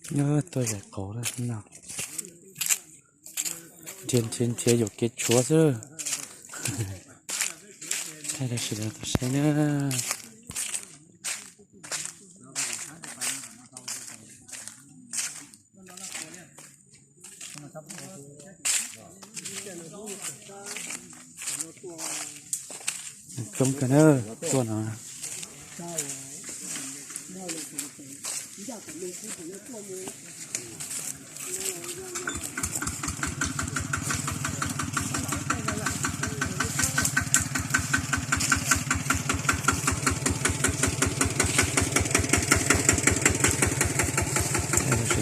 Tuaj zais qauv no, nrhiav nrhiav nrhiav yuam kev tshuav xwb. Thaij rau sawv daws tau saib na. Coob kawg na, tuaj no. Sawv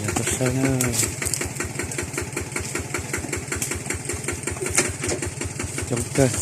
daws tuaj saib na. Coob kawg.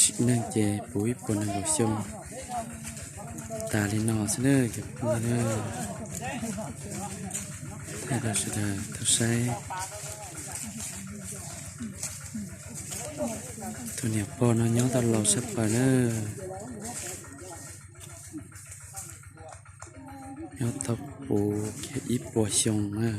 Sim neej ces puv ib puas nees nkaum xyoo tas li no xwb na cov phooj ywg. Thaij rau sawv daws tau saib. Tus niam pog no nyob tau laus sab plaws na. Nyob tau puv kiag ib puas xyoo na.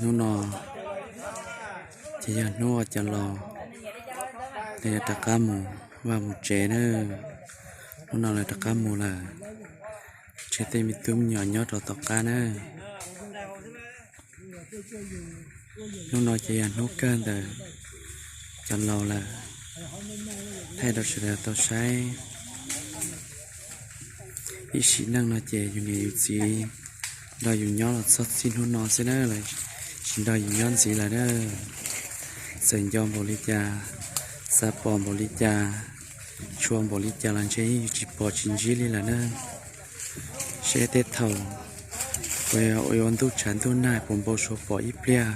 Hnub no ces yog hnub ua cas los, lawv yuav rov qab mus vaj mus tsev na. Hnub no lawv rov qab mus lawm, tseg tej me tub me nyuam nyob rau tom qab na. Hnub no ces yog hnub kawg ntawm cov laus lawm, thaij rau sawv daws tau saib. Ib sim neej no ces yus niam yus txiv nrog yus nyob los txog txij hnub no xwb na, tsis nrog yus nyob ntxiv lawm na. Txawm nco npaum li cas, xav pom npaum li cas, tshua npaum li cas los ntshe yeej yus tsis pom tsis ntsib li lawm na. Seb tej thaum uas yuav ua ntuj tshav ntuj nag puas npau suav pom ib pliag,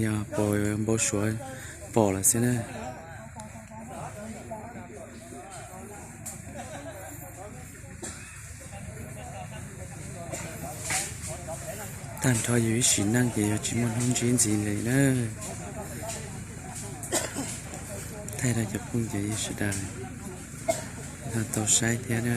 yog puas npau suav pom lawm xwb na. Tag nrho yus ib sim neej ces yog tsis muaj hnub ntsib ntxiv li na. Thaij rau cov phooj ywg sawv daws tau saib thiab na.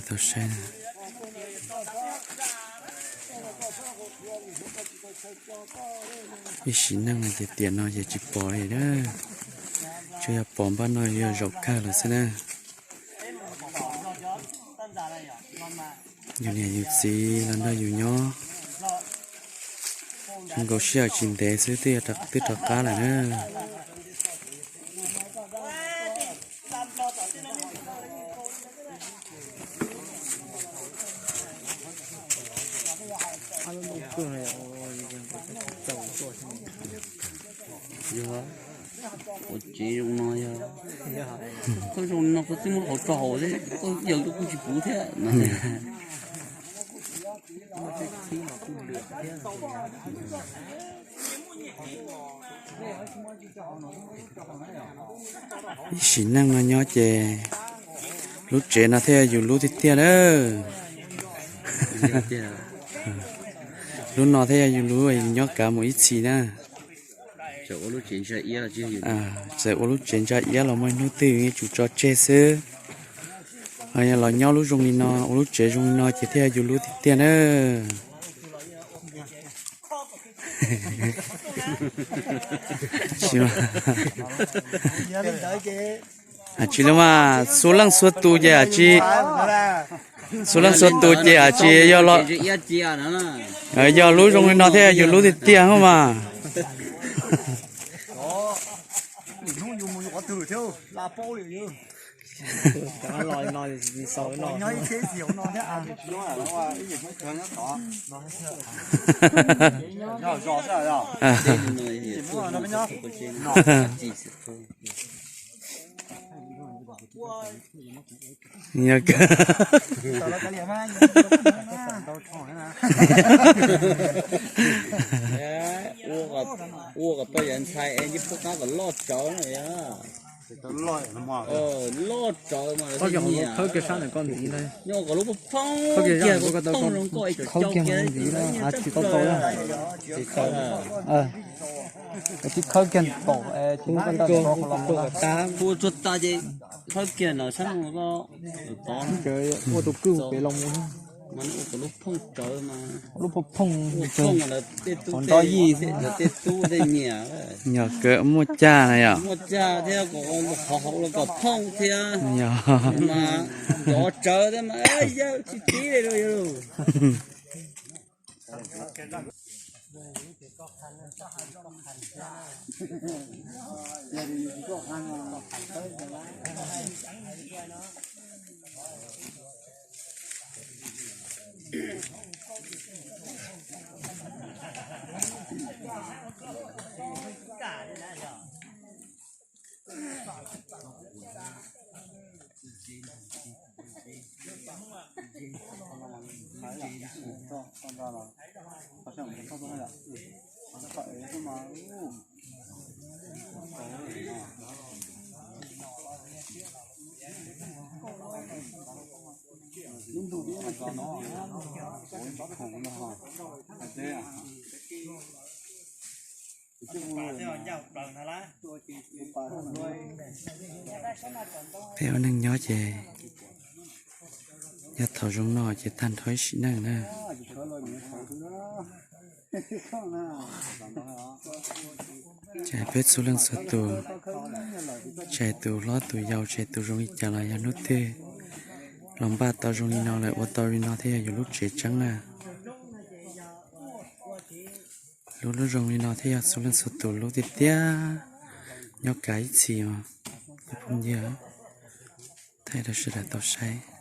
Tau saib. Ib sim neej no ces tiam no ces tsis pom li na. Tsuas yog pom npaj no yog zaum kawg lawm xwb na. Yus niam yus txiv los nrog yus nyob, nkaus sij hawm tsis ntev xwb twb rov qab lawm na. Yog, ua tsev zoo no yog, koj zoo li no koj twb muab hauv rau hauv thiab, koj yawg kuj tsis puv thiab no. Ib sim neej no nyob ces lub tsev no thiaj yus lub tiag tiag na. Lub no thiaj yog yus lub, yus nyob kav mus ib txhis na. Txawm ua lub tsev ntsa iab los muaj ib hnub twg yeej tsum tso tseg xwb. Yog los nyob lub zoo li no, ua lub tsev zoo li no ces thiaj yog yus lub tiag tiag na. Tsis li mas, xua leej xua tus ces tsis, xua leej xua tus ces tsis yog los, yog lub zoo li no thiaj yus lub tiag tiag mas. Cov no los no tsis xaus no. Nyob ib txhia xyaum no thiab. Ua kom tau yam ntxhais es nci pub qab kom loj tsawv na yog. Loj tsawv mas lawv thiaj nyiam. Nyob kom lub phooj kiag, phooj zoo nkauj es cov cau kiag ntxiv na, tsis tau tau na. Tsis khawb kiag npaum, pub tsuag tas ces khawb kiag no sab no ko. Ua tus kwj pem los mus. Mas ua kom lub phooj tsawv mas. Lub phooj phooj, phooj tej tub tej nyiam. Yog kawg muaj cag na yom. Muaj cag thiab kom qhov hauv los kom phooj thiab. Mas cov tsawv thiab mas yawg tsis tib li. Peb ua neej nyob ces yog thaum zoo noj ces tag nrho ib sim neej na. Ces peb txhua leej txhua tus, tsis hais tus hlob tus yau, tsis hais tus zoo li cas los yog hnub twg los npaj tau zoo li no lawm, ua tau li no thiaj yog yus lub tsev tseeb na. Lub lub zoo li no thiaj yog txhua leej txhua tus lub tiag tiag. Nyob kav ib txhis os, phooj ywg, thaij rau sawv daws tau saib.